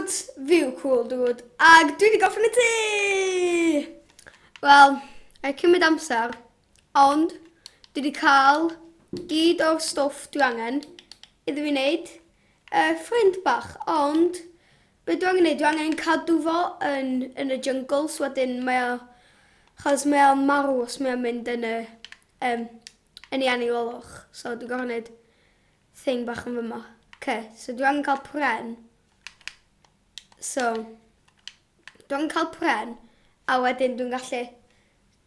Dudes, fi yw Cool Dude, ag dwi wedi gorffen y tŷ! Wel, er cymryd amser, ond dwi wedi cael gyd o'r stwff dwi angen iddo fi wneud ffrind bach, ond be dwi angen wneud, dwi angen cadw fo yn, yn y jungle, so wedyn mae o, chos mae o'n marw os mae o'n mynd yn y, um, yn ei anialwch, so dwi'n gorfod wneud thing bach yn fyma. Ok, so dwi angen cael pren. So, dwi angen cael pren, a wedyn dwi'n gallu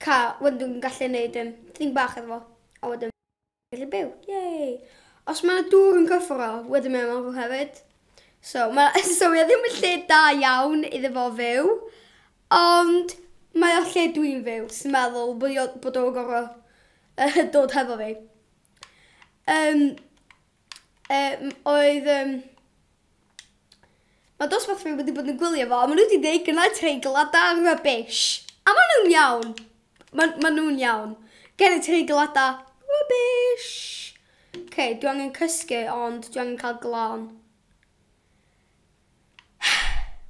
cael, wedyn dwi'n gallu gwneud thing bach efo fo, a wedyn gallu byw. Yay! Os mae yna dŵr yn cyffro, wedyn mae'n marw hefyd. So, mae, so mae o ddim yn lle da iawn iddo fo fyw, ond mae o lle dwi'n fyw, sy'n meddwl bod, o, bod o'n gorfod dod hefo fi. Oedd... Mae dosbarth fi wedi bod yn gwylio fo, a maen nhw wedi dweud gyda treiglada rubbish. A maen nhw'n iawn. Maen ma nhw'n iawn. Gen i treiglada rubbish. Ok, dwi angen cysgu, ond dwi angen cael glân.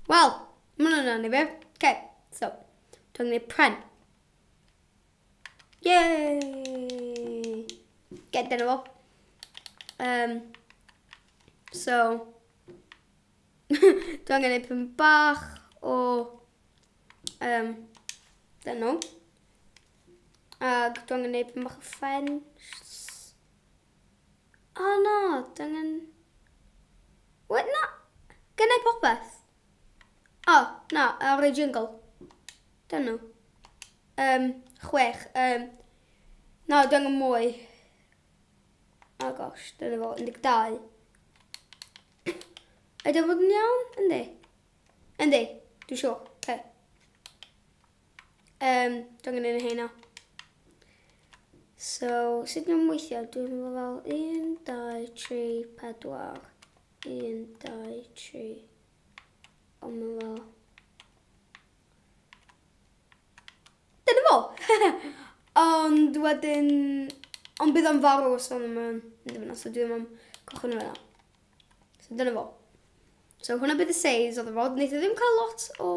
Wel, maen nhw'n anodd i fi. Ok, so, dwi angen gwneud pren. Yay! Get dyna fo. So, dwi angen gwneud pyn bach o dyn nhw. Ac dwi angen gwneud pyn bach o ffens. O oh, no, dwi angen... Wait, na! Gennau popeth. O, oh, na, ar y jungle. Dyn nhw. 6. Na, dwi angen mwy. Oh gosh, dyna fo, 12. Ydy o fod yn iawn? Yndi. Yndi, dwi'n siŵr. Okay. Dwi'n angen un o heina. So, sut nhw'n weithio? Dwi'n meddwl fel 1, 2, 3, 4. 1, 2, 3. Ond mae'n fel... Dyna fo! Ond wedyn... Ond bydd o'n farw os o'n mynd fyna, so dwi ddim am cychwyn fyna. So dyna fo. So hwnna bydd y seis oedd y fod. Wnaeth o ddim cael lot o...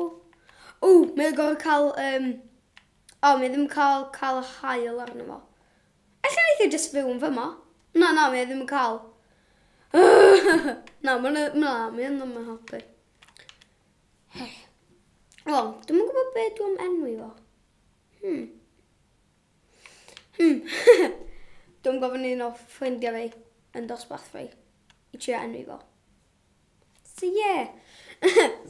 O, mae o'n gorfod cael... O, mae o ddim cael cael y haul arno fo. Ella wnaeth o just fyw yn fyma. Na, na, mae o ddim yn cael. Na, mae'n na, mae o'n ddim yn helpu. Wel, dwi'm yn gwybod be dwi'n enwi fo. Dwi'n gofyn un o ffrindiau fi yn dosbarth fi i trio enwi fo. So yeah.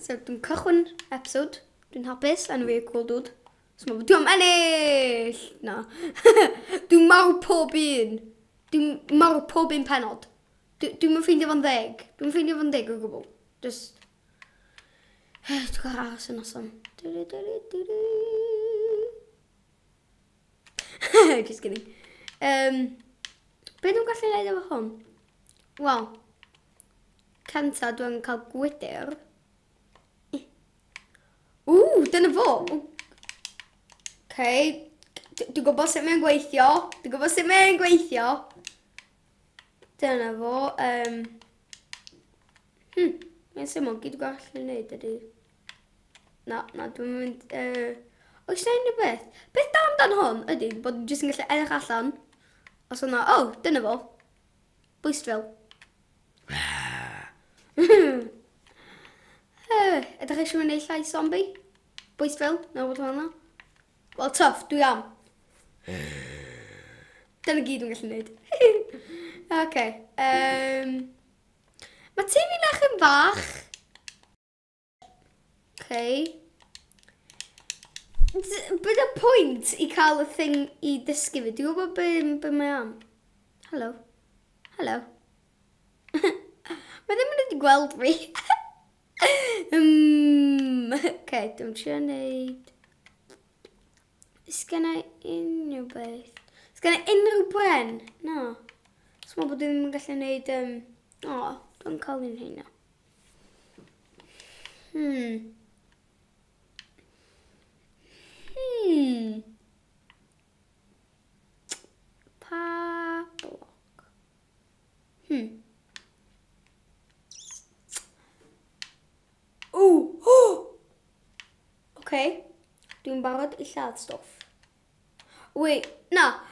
So dwi'n cychwyn episode. Dwi'n hapus, enw fi yw Cool Dude. So mae dwi'n ennill! Na. Dwi'n marw pob un. Dwi'n marw pob un penod. Dwi'n mynd ffeindio fo'n ddeg. Dwi'n ffeindio fo'n deg o gwbl. Just... Dwi'n cael aros yn noson. Just kidding. Be dwi'n gallu gwneud efo hwn? Wel, cynta dwi'n cael gwydr. Ww, dyna fo. Okay. Dwi'n gwybod sut mae'n gweithio. Dwi'n gwybod sut mae'n gweithio. Dyna fo. Mae'n syml, gyd dwi'n gallu gwneud ydy. Na, na, dwi'n mynd... Oes na unrhyw beth? Beth da amdan hwn ydy bod dwi'n jyst yn gallu edrych allan. Os yna... O, oh, dyna fo. Bwystfil. Ydych chi eisiau mynd i llais zombie? Bwystfil? Na rhywbeth fel yna? Wel, tough, dwi am. Dyna gyd dwi'n gallu gwneud. Okay. Mae tŷ fi'n edrych yn fach. Okay. Bydd y pwynt i cael y thing i dysgu fi? Dwi'n gwybod be, be mae am. Hello. Hello. Mae ddim yn wedi gweld fi. Okay, dwi'n trio wneud... Sgen i unrhyw beth? Sgen i unrhyw bren? Na. So mae bod ddim yn gallu wneud... O, dwi'n cael un heina. Pa bloc? Okay. Dwi'n barod i lladd stwff. Wait, na.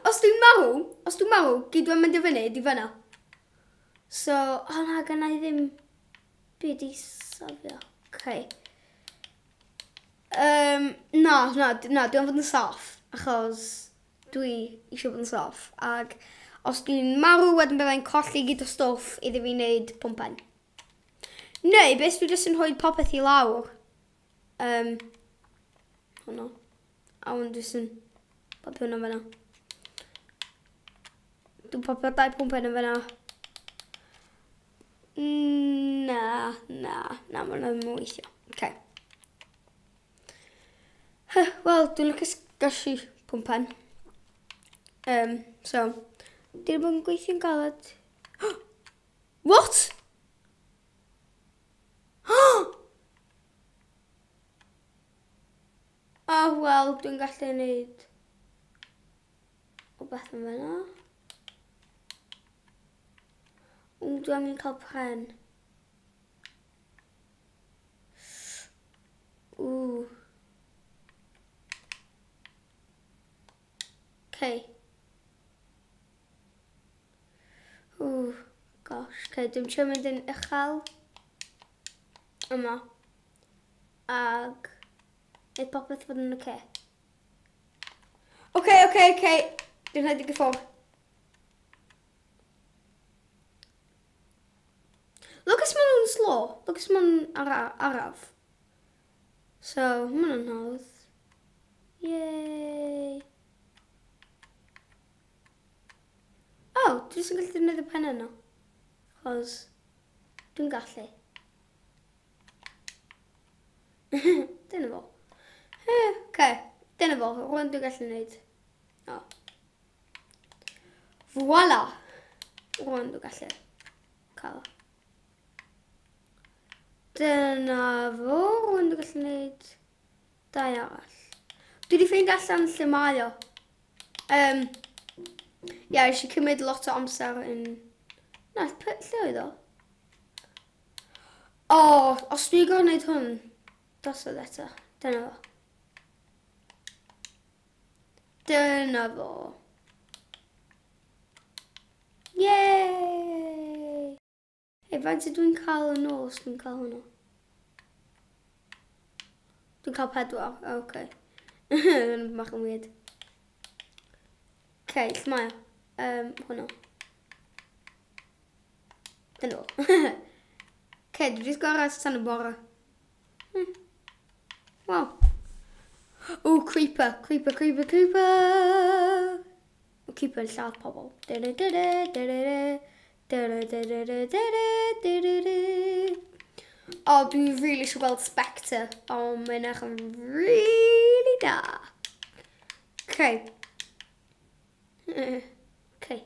Os dwi'n marw, gyd dwi'n mynd i fyny, di fyna. So, o na, gynna i ddim byd i safio. Okay. Na, dwi'n fod yn saff, achos dwi eisiau bod yn saff. Ac os dwi'n marw, wedyn byddai'n colli gyd o stwff iddi fi wneud pwmpen. Neu, beth dwi jyst yn rhoi popeth i lawr. Hwnnw. A hwn jyst yn popio hwnna fyna. Dwi'n popio'r 2 pwmpen yn fyna. Na, mae hwnna ddim yn weithio. Okay. Wel, dwi'n lwcus gallu pwmpen. So, dwi'n bod yn gweithio'n galed. What? Oh, wel, dwi'n gallu gwneud rhywbeth yn fyna. Dwi angen cael pren. Ww. Okay. Ww, gosh. Okay, dwi'n trio mynd yn uchel. Yma. Ag wneud popeth fod yn oce. Okay. Dwi'n rhaid i gyffwrdd. Lwcus maen nhw'n slow. Lwcus maen nhw'n araf. So, maen nhw'n hawdd. Yay. Oh, dwi jyst yn gallu defnyddio pen yno. Chos dwi'n gallu. Dyna fo. Okay, dyna fo. Rwan dwi'n gallu gwneud. Oh. Voila! Rwan dwi'n gallu cael o. Dyna fo. Rwan dwi'n gallu gwneud 2 arall. Dwi wedi ffeindio allan lle mae o. Ie, eisiau cymryd lot o amser yn... Na, lle oedd o? O, os dwi'n gorfod gwneud hwn, drosodd eto. Dyna fo. Dyna fo. Yay! Hei, faint ydw i'n cael yn ôl os dwi'n cael hwnnw? Dwi'n cael 4, oce. Yn bach yn weird. Okay, lle mae o? Hwnnw. Dyna fo. Okay, dwi jyst gorau tan y bore. Wow. O, creeper, creeper, creeper, creeper. O, creeper yn lladd pobl. O, dwi'n really eisiau gweld Spectre. O, mae'n edrych yn really da. Okay. Okay.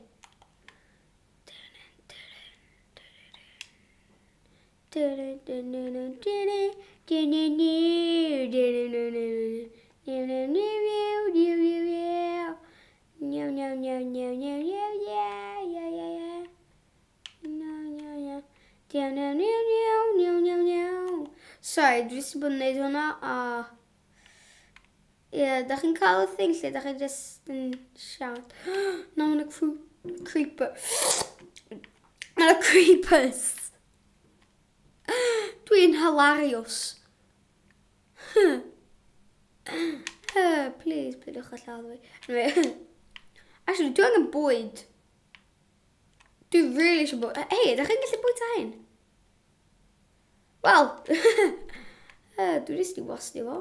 Sorry, dwi jyst wedi bod yn neud hwnna a... Ie, da chi'n cael y thing lle, da chi jyst yn siarad. Na, mae'n creeper. Mae'n creepers. Dwi'n hilarious. Please, peidiwch â lladd fi. Anyway, actually, dwi angen bwyd. Dwi really eisiau bwyd. Hei, ydych chi'n gallu bwyta hyn? Wel, dwi jyst i wastio fo.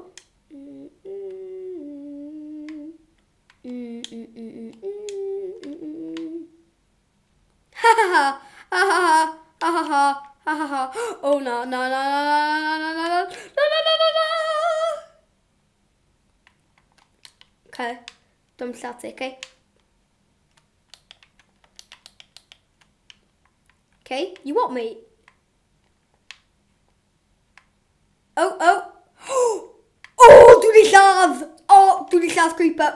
Ha ha ha, ha ha ha, ha ha ha, ha ha. Oh na, na, na, na, na, na, na, na, na, na, na, na. Okay, dwi'n lladd ti, okay? Okay, you want me? Oh, oh. Oh, dwi wedi lladd! Oh, dwi wedi lladd creeper.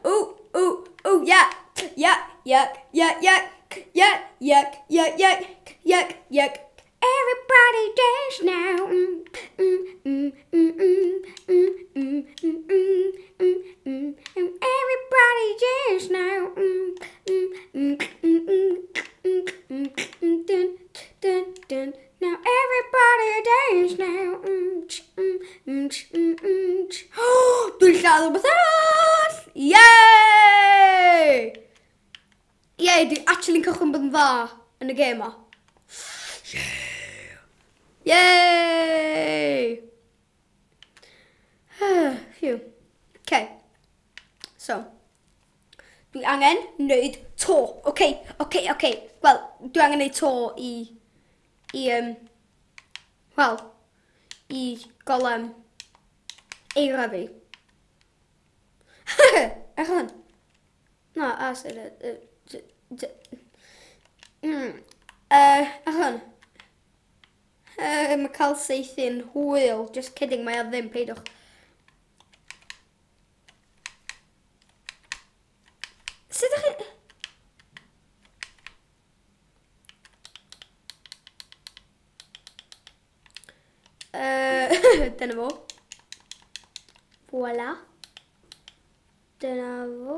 Oh, oh, oh, yeah. Yeah, yeah, yeah, yeah, yeah, yeah, yeah, yeah, yeah, yeah. Everybody dance now. Mm, mm, mm, mm, mm, mm, mm, mm, mm, mm, mm, mm. Everybody dance now. Mm, mm, mm, mm, mm, mm, mm, mm, dun, dun, dun. Now everybody dance now. Mm, ch, mm, mm, ch, mm, mm, ch. Dwi'n lladd rhywbeth arall! Yay! Yay, dwi actually'n cychwyn bod yn dda yn y gêm ma. Yeah. Yay! Phew. Okay. So, dwi angen wneud to. Okay. Wel, dwi angen wneud to i, wel, i golem eira fi. Ech hwn. Na, a sydd... Ech hwn. Mae cael saethu'n hwyl. Just kidding, mae o ddim, peidwch. Sut ydych chi? Dyna fo. Voila. Dyna fo.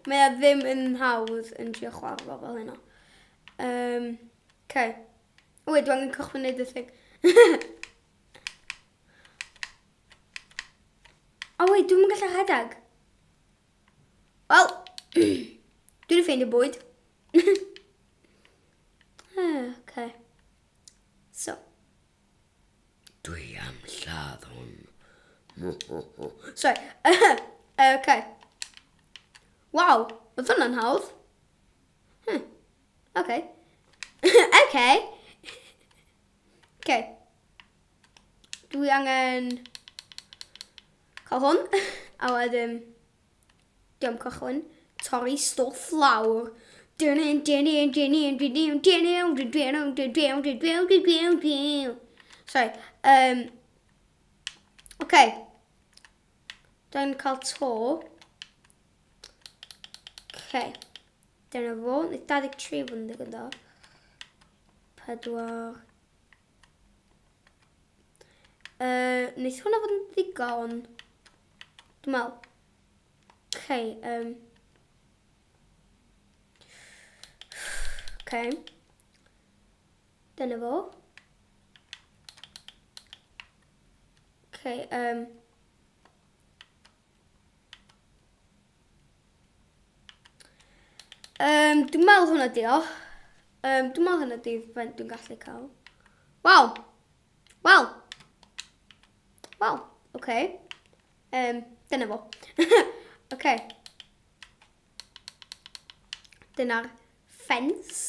Mae o ddim yn hawdd yn trio chwarae fo fel hynna. Okay. O, wait, dwi angen cychwyn neud y thing. O, wait, dwi'n gallu rhedeg. Wel, dwi wedi ffeindio bwyd. Okay. So, Dwi am lladd hwn. Sorry. Okay. Waw, oedd hwnna'n hawdd. Okay. Okay. Okay. Dwi angen cael hwn. A wedyn, diolch cychwyn, torri stwff lawr. Dun, dun, dun, dun, dun, dun, dun, dun, dun, dun, dun, dun, dun, dun, dun, dun. Sorry. Okay. Dwi'n cael to. Okay. Dyna fo. Neu 23 fod yn ddigon da. Pedwar. Wneith hwnna fod yn ddigon. Dwi'n meddwl. Okay. Okay. Dyna fo. Okay. Dwi'n meddwl hwnna di o. Dwi'n meddwl hwnna di faint dwi'n gallu cael. Waw! Wel! Wel, okay. Dyna fo. Okay. Dyna'r ffens.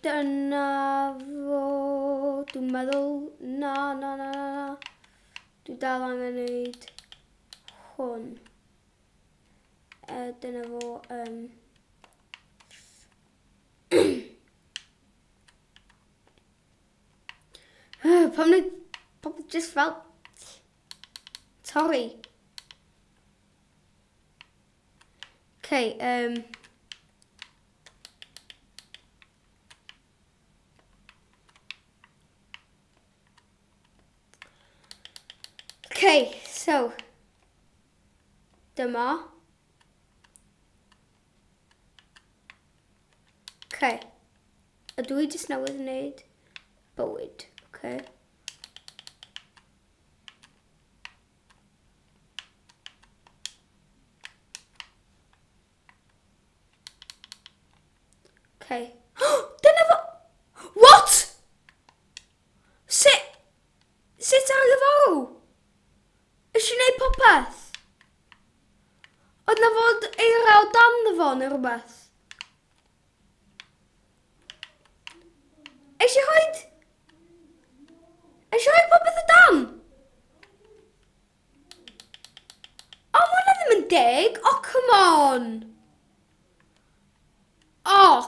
Dyna fo. Dwi'n meddwl. Na, na, na, na, na. Dwi dal angen gwneud hwn. Dyna fo. Pam wneud popeth just fel torri? Okay, okay, so, dyma. Okay. A dwi jyst newydd wneud bywyd, okay. Okay. Dyna fo! What? Sut? Sut ar y farw? Ys i wneud popeth? Oedd na fod eira o dan fo neu rhywbeth? Eisiau rhoi popeth o dan? O, mae hwnna ddim yn deg. Oh, come on. Oh,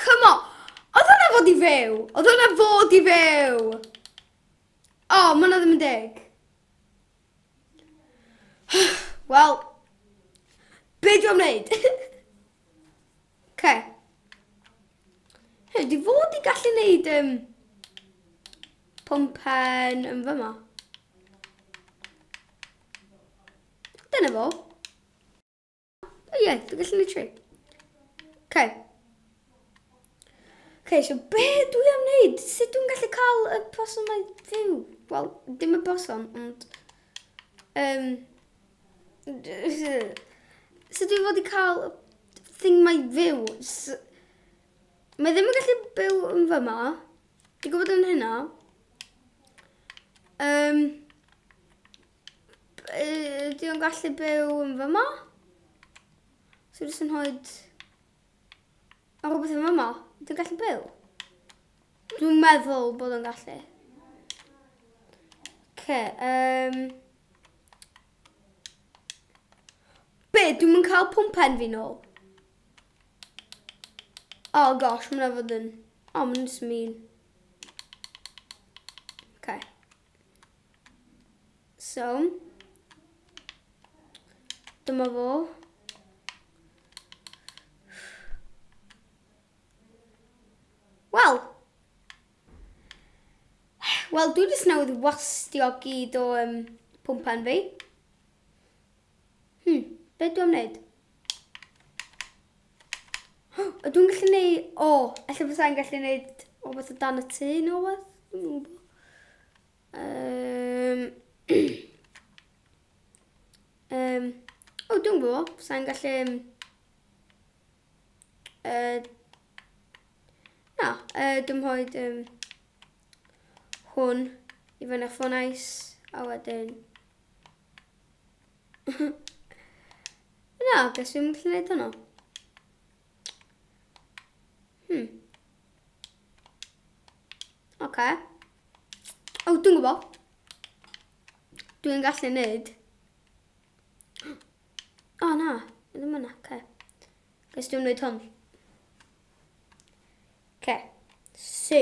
come on. Oedd hwnna fod i fyw. Oedd hwnna fod i fyw. Oh, mae hwnna ddim yn deg. Wel, be? dwi am wneud. Okay. Hei, di fod i gallu wneud pwmpen yn fyma. Dyna fo. O ie, dwi'n gallu gwneud tri. Okay. Okay, so be dwi am wneud? Sut dwi'n gallu cael y person mae fyw? Wel, dim y person, ond... Sut dwi'n fod i cael y thing mae fyw? Mae ddim yn gallu byw yn fyma. Dwi'n gwybod yn hynna. Ydy o'n gallu byw yn fyma? So jyst yn rhoi a rhywbeth yn fyma. Ydy o'n gallu byw? Dwi'n meddwl bod o'n gallu. Okay, be? Dwi'n mynd cael pwmpen fi nôl? Oh gosh, mae'n fod yn... Oh, mae'n just mean. Okay. So, dyma fo. Wel, dwi jyst newydd wastio gyd o pwmpen fi. Be dwi am wneud? Ydw i'n gallu neud... O, ella fysa i'n gallu neud rhywbeth o dan y tŷ neu rhywbeth? Dwi'm yn gwybod. O, dwi'n gwybod. Fysa i'n gallu... Na, dwi'n rhoi hwn i fyny ar ffwrnais, a wedyn... Na, guess fi'n gallu neud hwnna. Oce. O, dwi'n gwybod. Dwi'n gallu neud. O, na. Ddim yna. Oce. Guess dwi'n neud hwn. Oce. So,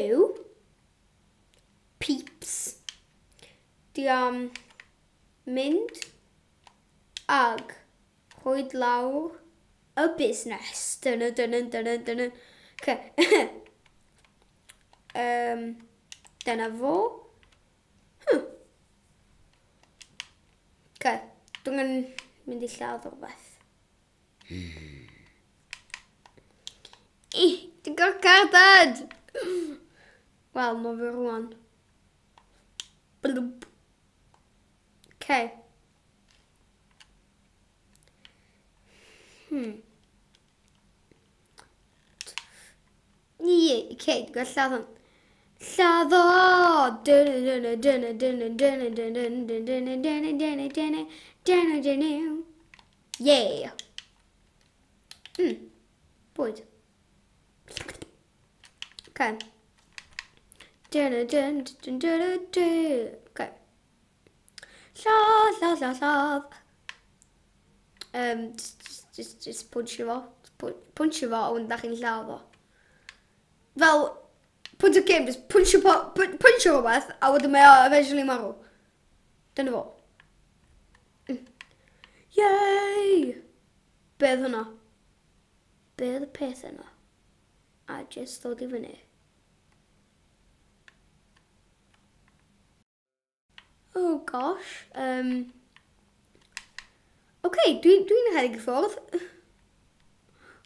peeps. Dwi am mynd ag rhoid lawr y busnes. Dyna, dyna, dyna, dyna. Oce. Dyna fo. Oce. Dwi'n mynd i lladd rhywbeth. Dwi'n gorfod cerdded! Wel, mae fi rwan. Blwb. Oce. Ie, oce, dwi'n gorfod lladd hwn. Lladd o! Dyna, dyna, dyna, dyna, dyna, dyna, dyna, dyna, dyna, dyna, dyna, dyna, dyna. Yeah! Bwyd. Oce. Dyna, dyna, dyna, dyna, dyna. Oce. Lladd, lladd, lladd, lladd. Just punchio fo. Punchio fo, a wedyn da chi'n lladd o. Fel, pwynt o game, just punchio rhywbeth, a wedyn mae o eventually marw. Dyna fo. Yay! Be oedd hwnna? Be oedd y peth yna? A just ddod i fyny. Oh gosh. Oce, dwi'n rhedeg i ffwrdd.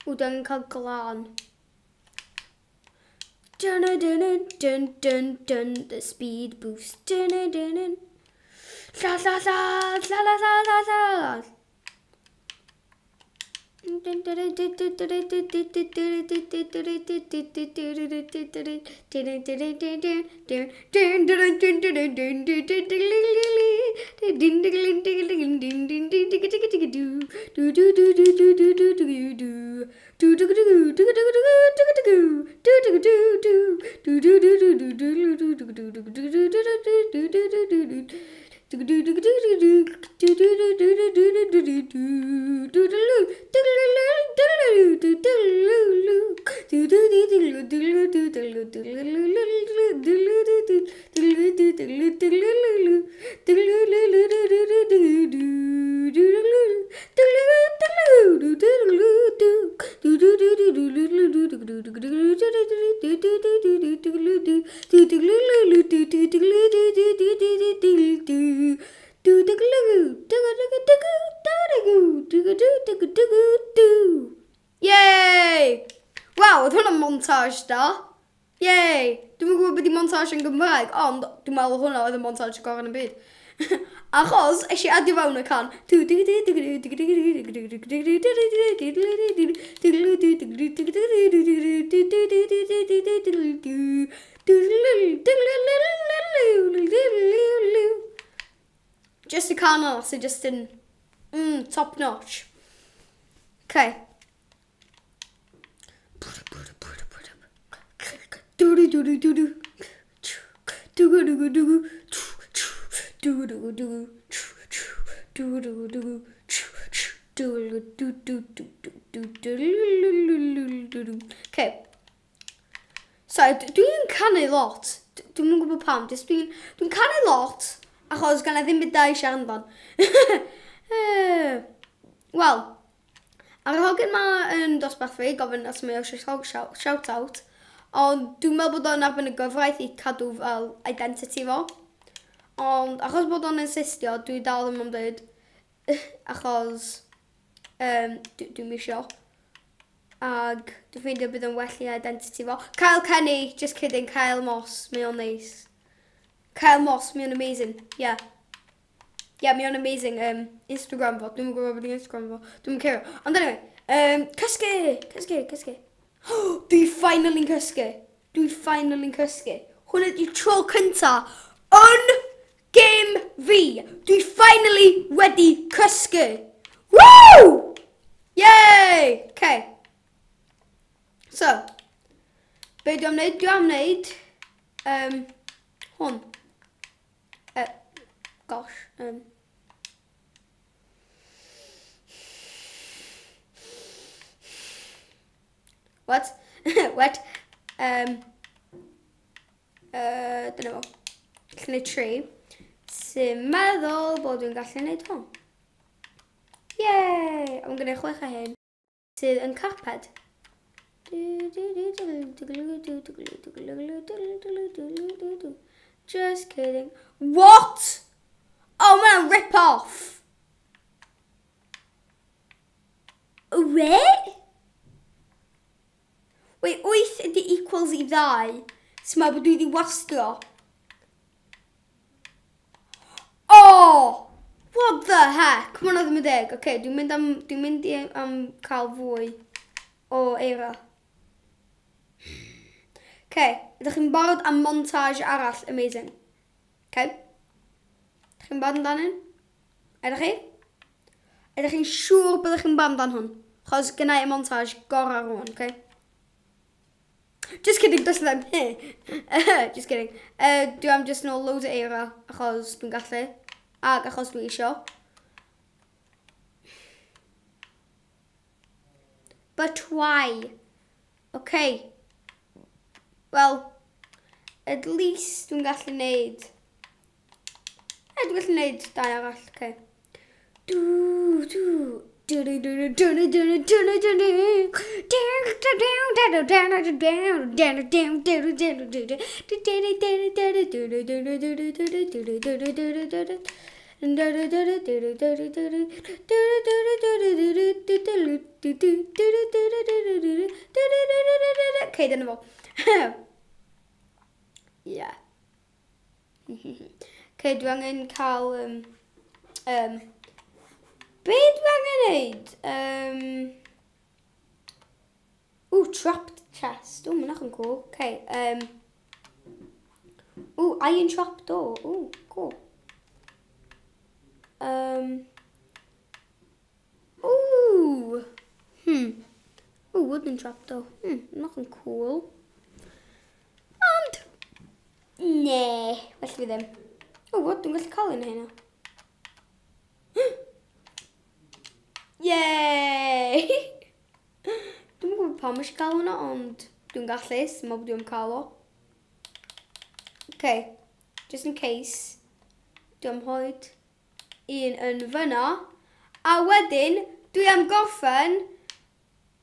O, dwi'n cael glân. Dun dun dun dun dun, the speed boost. Dun dun dun. La la la la la la la la. Yay! Waw, oedd hwnna'n montage da. Yay! Dwi'm yn gwybod beth di montage yn Gymraeg, ond dwi'n meddwl hwnna oedd y montage gorau yn y byd. Achos, es i adio fewn y can. Just y can yna sy'n just yn top notch. Okay. Okay. So, dwi'n canu lot. Dwi'n yn gwybod pam. Just dwi'n canu lot achos gan i ddim byd da i siarad amdan. Wel, ar y hogyn ma yn dosbarth fi, gofyn os mae eisiau shout out, ond dwi'n meddwl bod o'n erbyn y gyfraith i cadw fel identity fo. Ond achos bod o'n insistio, dwi dal ddim yn dweud, achos dwi'n isio. Ag dwi'n ffeindio bydd yn well i identity fo. Kyle Kenny, just kidding, Kyle Moss, mae o'n neis. Kyle Moss, mae o'n amazing, yeah. Yeah, mae o'n amazing. Instagram fo, dwi'n gwybod beth Instagram fo. Dwi'n care. Ond anyway, cysgu, cysgu, cysgu. Dwi finally'n cysgu. Dwi finally'n cysgu. Hwna di tro cynta yn game fi. Dwi finally wedi cysgu. Woo! Yay! Okay. So, be dwi am wneud? Dwi am wneud hwn. Gosh. What? What? Dyna fo. Gallu gwneud tri. Sy'n meddwl bod dwi'n gallu gwneud hwn. Yay! I'm gwneud 6 o hyn. Sydd yn carped. Just kidding. What? Oh, mae'n rip off. Wait? Wait, 8 ydy equals i 2. So mae bod dwi wedi wastio. Oh! What the heck? Mae hwnna ddim yn deg. Okay, dwi'n mynd i am cael fwy o eira. Okay, ydych chi'n barod am montage arall amazing? Okay. Ydych chi'n barod amdan hyn? Ydych chi? Ydych chi'n siŵr byddwch chi'n barod amdan hwn? Chos gynna i montage gorau rwan, okay? Just kidding, does ddim. Just kidding. Dwi am just nôl loads o eira, achos dwi'n gallu. Ac achos dwi isio. But why? Okay. Well, at least dwi'n gallu neud. Dwi'n gallu neud 2 arall, okay. Du, du. Du du du du du du du du du Okay, dyna fo. Yeah. Okay, dwi angen cael be dwi angen neud? Ooh, trapped chest. Ooh, mae'n yn cool. Okay. Ooh, iron trap door. Ooh, cool. Ooh. Ooh, wooden trap door. Nothing cool. Ond, ne, well fi ddim. Ooh, what, dwi'n gallu cael un hynna. Yay! Dwi'n gwybod pam eisiau cael hwnna, ond dwi'n gallu, so mae dwi'n cael o. Okay, just in case, dwi'n rhoi un yn fyna. A wedyn, dwi am gorffen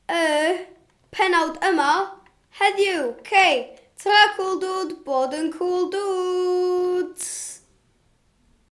y penawd yma heddiw. Ok, ta cool dude, bod yn cool dude.